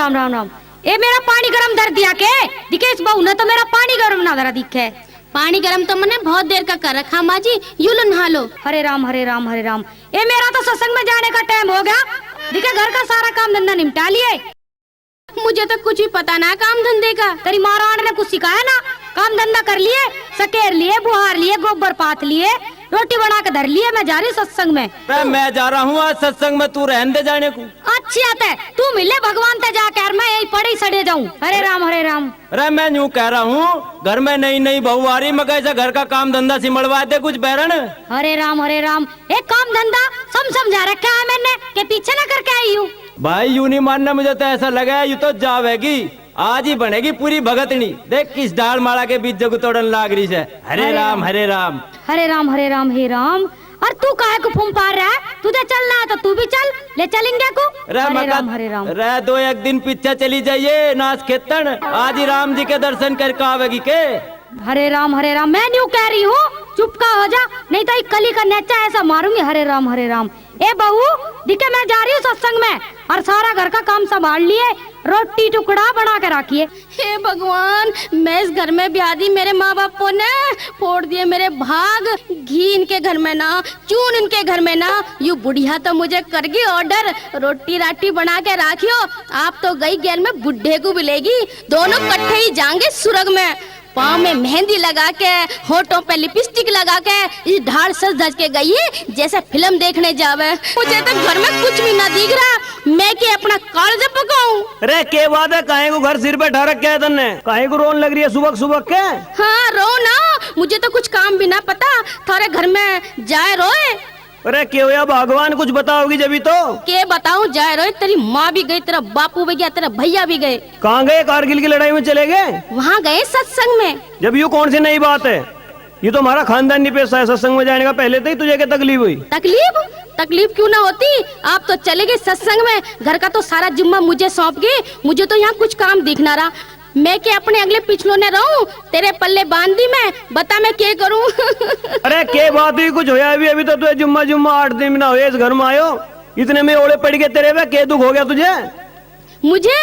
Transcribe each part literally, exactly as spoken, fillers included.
राम राम राम। ए मेरा पानी गरम धर दिया के? दिखे इस बहू ने तो मेरा पानी गरम ना धरा दिखे। पानी गरम तो मैंने बहुत देर का कर रखा माँ जी, यू लो नहा लो। हरे राम हरे राम हरे राम। ए मेरा तो सत्संग में जाने का टाइम हो गया। दिखे घर का सारा काम धंधा निपटा लिए। मुझे तो कुछ भी पता ना काम धंधे का। तेरी माँ रांड ने कुछ सिखाया ना? काम धंधा कर लिए, सकेर लिए, बुहार लिए, गोबर पाथ लिए, रोटी बना के धर लिए। मैं जा रही हूँ सत्संग में। मैं मैं जा रहा हूँ आज सत्संग में, तू रहन दे जाने को। अच्छी आत है, तू मिले भगवान ते जाके, और मैं यही पड़े ही सड़े जाऊं। हरे राम हरे राम। अरे मैं यूं कह रहा हूँ, घर में नई नई बहू आ रही, मगर ऐसा घर का काम धंधा सिमड़वा दे कुछ बैरन। हरे राम हरे राम। एक काम धंधा सम समझा रखा है मैंने, के पीछे ना करके आई हूँ। भाई यू नहीं मानना, मुझे तो ऐसा लगा है यू तो जावेगी, आज ही बनेगी पूरी भगतनी। देख किस डाल माला के बीच जगू तोड़न लाग रही है। हरे हरे राम राम। हरे राम। हरे राम हरे राम हे राम। और तू काहे को फूम पार रहा है? तुझे चलना है तो तू भी चल, ले चलेंगे को। रे हरे मका, राम हरे राम। रे दो एक दिन पीछे चली जाइए नास खेतन, आज ही राम जी के दर्शन करके आवेगी के। हरे राम हरे राम। मैं न्यू कह रही हूँ, चुप का हो जा, नहीं तो एक कली का नेचा ऐसा मारूंगी। हरे राम हरे राम। ए बहू, दिखे मैं जा रही हूँ सत्संग में, और सारा घर का काम संभाल लिए, रोटी टुकड़ा बना के रखिए। हे भगवान, मैं इस घर में ब्याह दी मेरे माँ बापों ने, फोड़ दिए मेरे भाग। घी इनके घर में ना, चून इनके घर में ना, यू बुढ़िया तो मुझे करगी ऑर्डर, रोटी राटी बना के राखियो। आप तो गई गैर में बुढ़े को भी लेगी, दोनों कट्ठे ही जाएंगे सुरग में। पाँव में मेहंदी लगा के, होठों पे लिपस्टिक लगा के, इस ढाल सज धज के गई है जैसे फिल्म देखने जावे। मुझे तो घर में कुछ भी ना दिख रहा, मैं के अपना कालजा पकाऊं? अरे के बात है, काहे को घर सिर पे ठा रखा है तन्ने? काहे को रोन लग रही है सुबह सुबह के? हाँ रो ना, मुझे तो कुछ काम भी ना पता, थारे घर में जाए रोए। अरे के होया भगवान, कुछ बताओगी जब ही तो। के बताऊं जाए रोए, तेरी माँ भी गई, तेरा बापू भी गया, तेरा भैया भी गए। कहाँ गए? कारगिल की लड़ाई में चले गए? वहाँ गए सत्संग में। जब यू कौन सी नई बात है, ये तो हमारा खानदानी पेशा है, सत्संग में जाने का। पहले तो ही तुझे क्या तकलीफ हुई? तकलीफ? तकलीफ क्यों ना होती, आप तो चले गए सत्संग में, घर का तो सारा जिम्मा मुझे सौंप गए, मुझे तो यहाँ कुछ काम दिख ना रहा। मैं के अपने अगले पिछलों ने रहूं, तेरे पल्ले बांध दी मैं, बता मैं के करूं? अरे के बात हुई, कुछ होया भी? अभी तो तुझे जुम्मा जुम्मा आठ दिन भी ना हुए इस घर में आयो, इतने में ओले पड़ गए तेरे पे, के दुख हो गया तुझे? मुझे,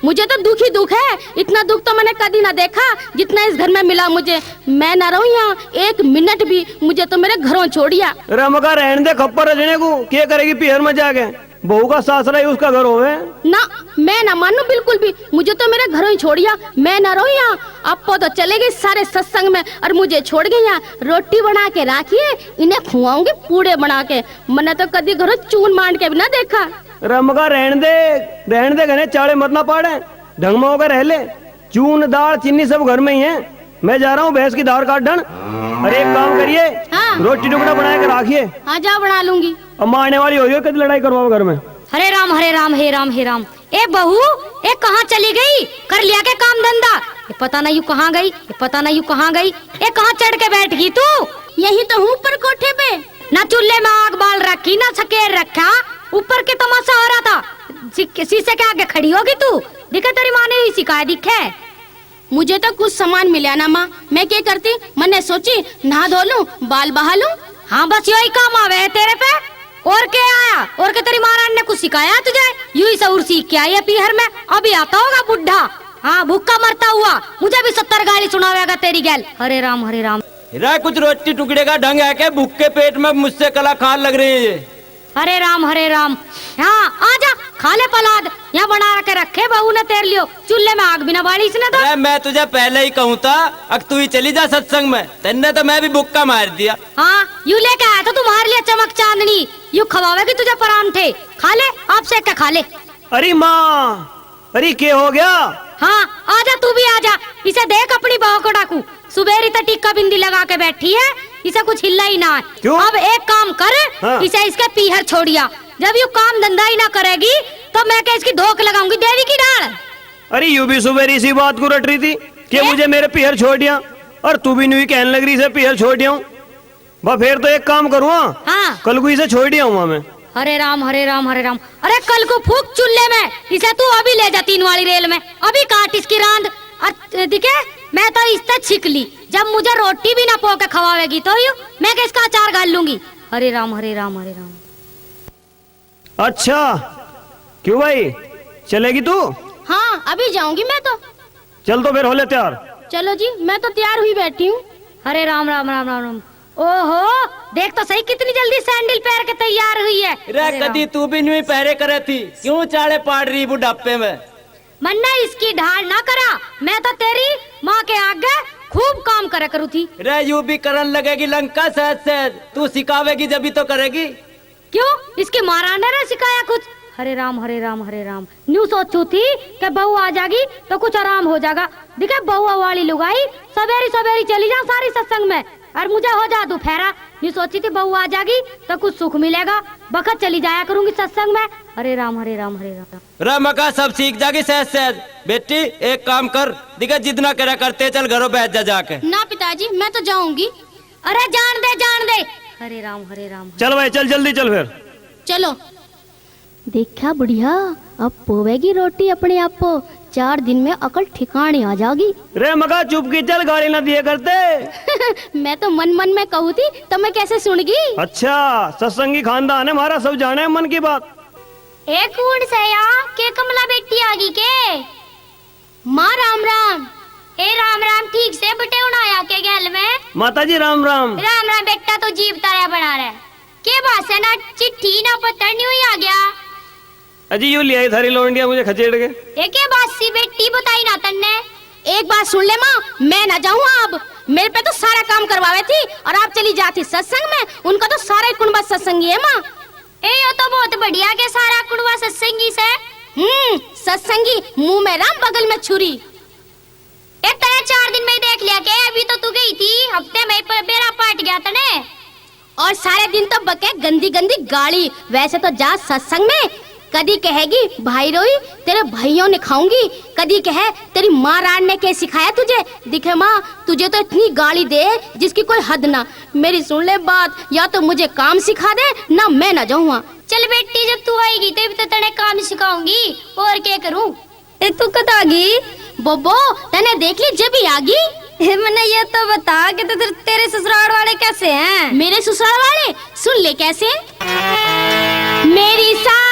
मुझे तो दुख ही दुख है। इतना दुख तो मैंने कभी ना देखा जितना इस घर में मिला मुझे। मैं ना रहूं यहाँ एक मिनट भी, मुझे तो मेरे घरों छोड़िया। अरे मका रहन दे, खप्पर रचने को के करेगी पीहर में जाके? बहू का सासरा ही उसका घर होवे। ना, मैं ना मानू बिल्कुल भी, मुझे तो मेरे घरों ही छोड़िया, मैं ना रहूं यहाँ। आपो तो चले गए सारे सत्संग में और मुझे छोड़ गए यहाँ। रोटी बना के राखिए, इन्हें खुआऊंगी पूड़े बना के। मैंने तो कभी घरों चून मांड के भी ना देखा। रे मका रहन दे, रहन दे, घने चाले मत ना पाड़े, ढंग में होकर रह ले। चून, दाल, चीनी सब घर में ही है। मैं जा रहा हूँ भैंस की धार काट ढन। अरे एक काम करिए, हाँ। रोटी टुकड़ा बना के राखिए। हाँ, जा बना लूंगी। अम्मा आने वाली हो रही हो, कद लड़ाई करवाओ घर में। हरे राम, हरे राम, हे राम, हे राम। ए बहू, ए कहाँ चली गई? कर लिया के काम धंधा? ये पता नहीं यू कहाँ गई, ये पता नहीं यू कहाँ गई। ए कहाँ चढ़ के बैठ गई तू? यही तो हूँ ऊपर कोठे पे। ना चूल्हे में आग बाल रखी, ना सकेर रखा, ऊपर के तमाशा हो रहा था। सी-, शीशे के आगे खड़ी होगी तू। दिखे तेरी माँ ने ही सिखाया दिखे। मुझे तो कुछ सामान मिला ना माँ, मैं क्या करती? मैंने सोची नहा धो लूं, बाल बहा लूं। हाँ, बस यो ही काम आवे है तेरे पे। और के आया? और के तेरी महारानी ने कुछ सिखाया तुझे? यू ही सहूर सीख के आई है पीहर में, अभी आता होगा बुढ़ा। हाँ, भूखा मरता हुआ, मुझे भी सत्तर गाली सुनावेगा तेरी गैल। हरे राम, हरे राम। रे कुछ रोटी टुकड़े का ढंग है के? भूखे पेट में मुझसे कला खान लग रही है ये। हरे राम, हरे राम। हाँ, आजा, खा ले पलाद। यहाँ बना के रखे बहू ने तेरे लियो। चूल्हे में आग भी ना बाली इसने तो। अरे, मैं तुझे पहले ही कहूँ था, अक तू ही चली जा सत्संग में। तन्ने तो मैं भी बुक्का मार दिया। हाँ, यू लेके आया था तुम्हारे लिए चमक चांदनी। यू खवावेगी तुझे परांठे। खा ले, आप सेक के खा ले। अरे माँ, अरे के हो गया? हाँ, आजा, तू भी आजा। इसे देख अपनी बहू को डाकू। सुबेरी तो टीका बिंदी लगा के बैठी है, इसे कुछ हिलना ही ना है। क्यों? अब एक काम कर, हाँ। इसे इसके पीहर छोड़िया। जब यू काम धंधा ही ना करेगी, तो मैं क्या इसकी धोक लगाऊंगी देवी की डाल। अरे, यू भी सुबेरी इसी बात को रट रही थी कि ये? मुझे मेरे पीहर छोड़िया, और तू भी न्यू ही कहने लग रही इसे पीहर छोड़िया हूँ। बा, फिर तो एक काम करूँ, हाँ। हाँ। कल को इसे छोड़ दिया हूँ मैं। हरे राम, हरे राम, हरे राम। अरे, कल को फूक चूल्हे में, इसे तू अभी ले जा तीन वाली रेल में, अभी काट इसकी रांद। और दिखे, मैं तो इससे छिक ली, जब मुझे रोटी भी ना पो के खवावेगी तो यू, मैं क्या इसका अचार घाल लूंगी। हरे राम, हरे राम, हरे राम। अच्छा, क्यों भाई, चलेगी तू? हाँ, अभी जाऊंगी मैं तो। चल तो फिर, हो ले तैयार। चलो जी, मैं तो तैयार हुई बैठी हूँ। अरे राम राम राम राम राम। ओहो, देख तो सही कितनी जल्दी सैंडल पहन के तैयार हुई है। रे अरे राम। कदी तू भी न्यू ही पहरे करे थी, क्यों चाले पाड़ रही बुढ़ापे में? मन्ना इसकी ढाल ना करा, मैं तो तेरी माँ के आगे खूब काम करे करू थी। रे यू भी करन लगेगी लंका सहज सहज, तू सिखावेगी जब ही तो करेगी। क्यों, इसकी माँ रांडे ने सिखाया कुछ? हरे राम हरे राम हरे राम। न्यू सोचू थी कि बहू आ जागी तो कुछ आराम हो जागा। दिखे बहू वाली लुगाई सवेरी सवेरी चली जा सारी सत्संग में और मुझे हो जा दोपहरा। न्यू सोची थी बहू आ जागी तो कुछ सुख मिलेगा, बखत चली जाया करूंगी सत्संग में। हरे राम हरे राम हरे राम। रे मका सब सीख जागी सहज सहज। बेटी एक काम कर, दिखे जिद ना करा करते, चल घरों बैठ जा जाके। ना पिताजी, मैं तो जाऊंगी। अरे जान दे, जान दे। हरे राम हरे राम। चल भाई चल, जल्दी चल फिर। चलो। देखा बुढ़िया, अब पोवेगी रोटी अपने आप को, चार दिन में अकल ठिकाने आ जागी। रे मका चुप की चल, गाली ना दिए करते। मैं तो मन मन में कहू थी तो मैं कैसे सुनगी? अच्छा, सत्संगी खानदान है हमारा, सब जाने हैं मन की बात। ए कौन से या के कमला बेटी आ गई के? माँ राम राम। ए राम राम, ठीक से बटेवना आया के गैल में? माता जी राम राम। राम राम बेटा, तो जीव तारा बना रहे। के बात है ना चिट्ठी ना पत्र न्यू ही आ गया। अजी यू ले आई थारी लौंडिया मुझे खचेड़ के। ए के बात सी बेटी बताई ना तन्ने? एक बात सुन ले माँ, मैं ना जाऊँ अब। मेरे पे तो सारा काम करवावे थी और आप चली जाती सत्संग में। उनका तो सारा ही कुनबा सत्संगी है माँ। ए यो तो बहुत बढ़िया के सारा कुनबा सत्संगी से। हम्म, सत्संगी, मुंह में राम बगल में छुरी। ए तने चार दिन में ही देख लिया के? अभी तो तू गई थी, हफ्ते में ही पर बेरा पाट गया तने। और सारे दिन तो बके गंदी गंदी गाली। वैसे तो जा सत्संग में, कदी कहेगी भाई रोई तेरे भाइयों ने खाऊंगी, कदी कहे तेरी माँ रांड ने के सिखाया तुझे। दिखे माँ, तुझे तो इतनी गाली दे जिसकी कोई हद ना। मेरी सुन ले बात, या तो मुझे काम सिखा दे ना मैं ना जाऊँ वहाँ। चल बेटी, जब तू आएगी तभी तो तने काम सिखाऊंगी, और क्या करूँ। ए, तू कद आ गई? बोबो, तने देख ली जब ही आ गई। ए, मने ये तो बता कि तो तेरे, तेरे ससुराल वाले कैसे हैं? मेरे ससुराल वाले? सुन ले कैसे। मेरी सास